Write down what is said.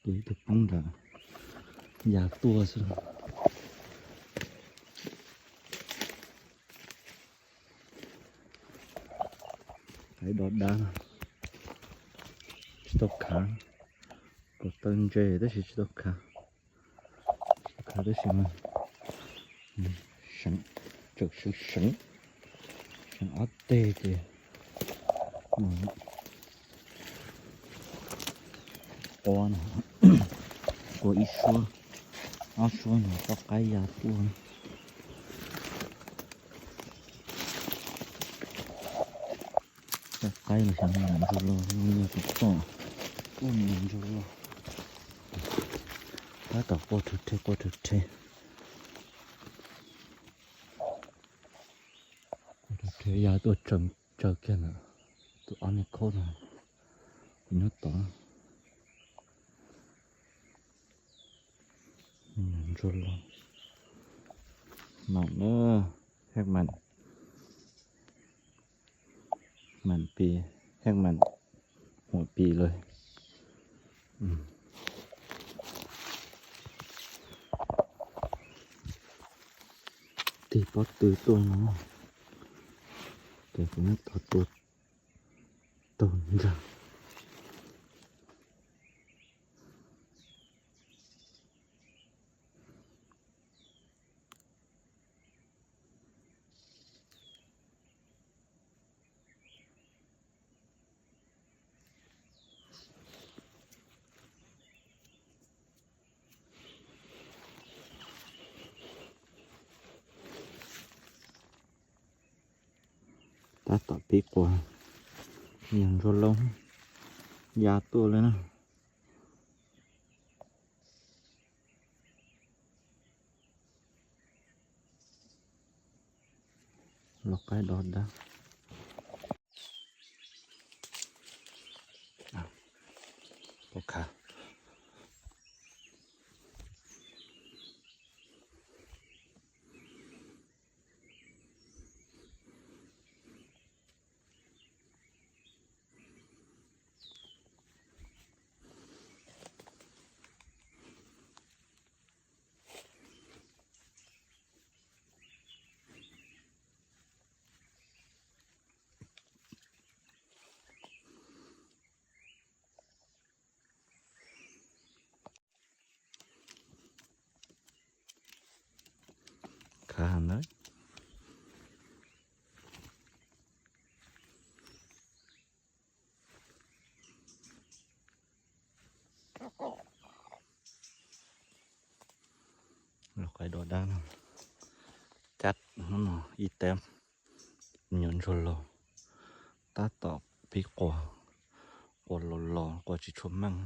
Ces ib tug poob nram ya tuaj xwb. Qaib do dab no tsis tau khav, puas taw ntse tab sis tsis tau khav. Tsis tau khav tab sis mas seev, tseem seev seev, seev ob teg ces qua no, qua ib suab, ob suab no toj qaib ya tuaj. Toj qaib los xyov me nyuam ntsuag loj, loj nyiaj tsis pom, ua me nyuam ntsuag loj. Tab tom qua rhawv rhe, qua rhawv rhe. Qua rhawv rhe ya tuaj tsaws kiag ntawm tus ob niag khaub no, kuv nyob tod. Ntsuag loj, mam na, hej mam, mam pis, hej mam, mam pis lawm. Tig pob tw tuaj no, ces kuv nyob tod tua taug ntsag. Tab tom pib quas, yog ntsuag loj ya tuaj li na. Los qaib do dab. Khav heev na. Los qaib do dab no, cab hnub no ib teb me nyuam ntsuag loj, tab tom pib quas, quas los los quas tsis tshua meej.